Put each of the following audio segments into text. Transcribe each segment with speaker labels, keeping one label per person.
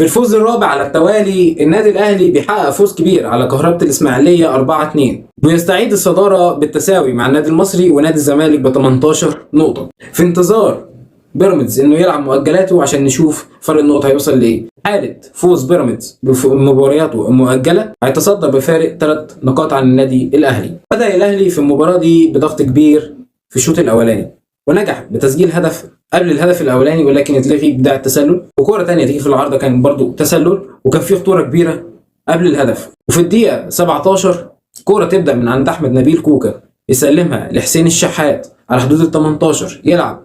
Speaker 1: في الفوز الرابع على التوالي النادي الاهلي بيحقق فوز كبير على كهربة الاسماعيلية 4-2، ويستعيد الصدارة بالتساوي مع النادي المصري ونادي الزمالك ب 18 نقطة، في انتظار بيراميدز انه يلعب مؤجلاته عشان نشوف فرق النقط هيوصل لايه. حاله فوز بيراميدز بمبارياته المؤجلة هيتصدر بفارق 3 نقاط عن النادي الاهلي. بدا الاهلي في المباراة دي بضغط كبير في الشوط الاولاني، ونجح بتسجيل هدف قبل الهدف الاولاني ولكن اتلغي بداية التسلل، وكره ثانية تيجي في العارضة كان برضو تسلل، وكان في خطورة كبيرة قبل الهدف. وفي الدقيقة 17 كورة تبدا من عند احمد نبيل كوكا يسلمها لحسين الشحات على حدود ال 18، يلعب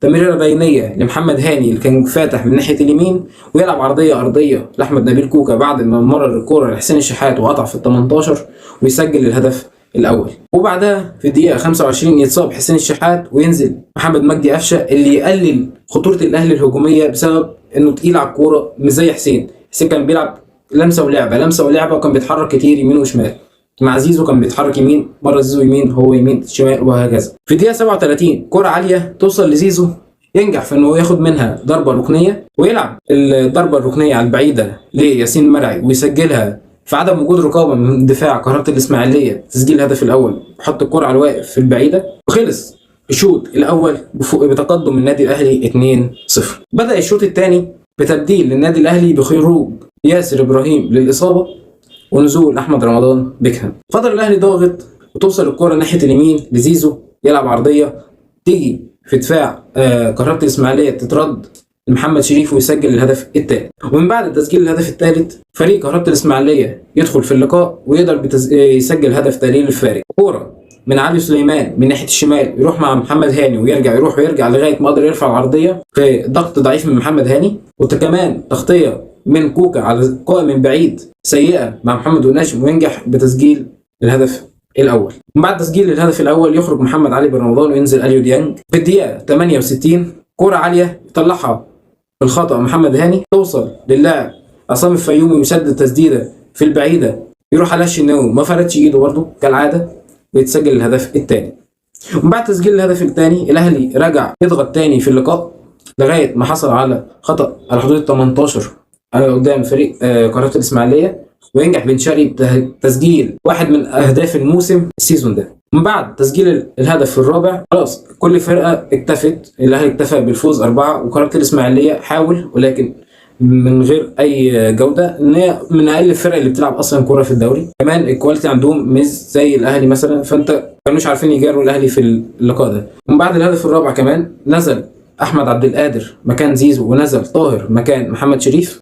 Speaker 1: تمريره بينيه لمحمد هاني اللي كان فاتح من ناحية اليمين، ويلعب عرضية ارضية لاحمد نبيل كوكا بعد ما مرر الكورة لحسين الشحات وقطع في ال 18 ويسجل الهدف الاول. وبعدها في الدقيقة 25 يتصاب حسين الشحات وينزل محمد مجدي قفشه اللي يقلل خطورة الاهلي الهجومية بسبب انه تقيل على الكورة مش زي حسين. حسين كان بيلعب لمسه ولعبه لمسه ولعبه، وكان بيتحرك كتير يمين وشمال. مع زيزو كان بيتحرك يمين، مرة زيزو يمين هو يمين شمال وهكذا. في الدقيقة 37 كره عالية توصل لزيزو، ينجح في انه ياخد منها ضربه ركنيه ويلعب الضربة الركنيه على البعيدة لياسين مرعي ويسجلها في عدم وجود رقابه من دفاع كهربة الاسماعيلية، تسجيل الهدف الاول، وحط الكره على الواقف في البعيدة. وخلص الشوط الاول بتقدم النادي الاهلي 2-0. بدا الشوط الثاني بتبديل للنادي الاهلي بخروج ياسر ابراهيم للاصابة ونزول احمد رمضان بيكهام. فضل الاهلي ضاغط وتوصل الكره ناحية اليمين لزيزو، يلعب عرضية تيجي في دفاع كهربة الاسماعيلية تترد لمحمد شريف ويسجل الهدف الثالث. ومن بعد تسجيل الهدف الثالث فريق كهربة الاسماعيلية يدخل في اللقاء ويقدر يسجل هدف تقليل الفارق. كورة من علي سليمان من ناحية الشمال يروح مع محمد هاني ويرجع، يروح ويرجع لغاية ما قدر يرفع العرضية في ضغط ضعيف من محمد هاني، وكمان تغطيه من كوكا على قائم من بعيد سيئه مع محمد ونجم، وينجح بتسجيل الهدف الاول. من بعد تسجيل الهدف الاول يخرج محمد علي بن رمضان وينزل اليو ديانج. في الدقيقة 68 كره عالية يطلعها بالخطا محمد هاني، توصل للاعب عصام الفيومي ويسدد تسديده في البعيدة، يروح على الشناوي ما فردش ايده برضه كالعادة ويتسجل الهدف الثاني. ومن بعد تسجيل الهدف الثاني الاهلي رجع يضغط تاني في اللقاء لغاية ما حصل على خطا على حدود ال 18 على قدام فريق قناة الاسماعيلية، وينجح بن شرقي بتسجيل واحد من اهداف الموسم ال season ده. من بعد تسجيل الهدف الرابع خلاص كل فرقه اكتفت، الاهلي اكتفى بالفوز 4، وقناة الاسماعيلية حاول ولكن من غير اي جوده، ان هي من اقل الفرق اللي بتلعب اصلا كورة في الدوري. كمان ال quality عندهم مش زي الاهلي مثلا، فانت كانوش عارفين يجاروا الاهلي في اللقاء ده. ومن بعد الهدف الرابع كمان نزل احمد عبد القادر مكان زيزو، ونزل طاهر مكان محمد شريف.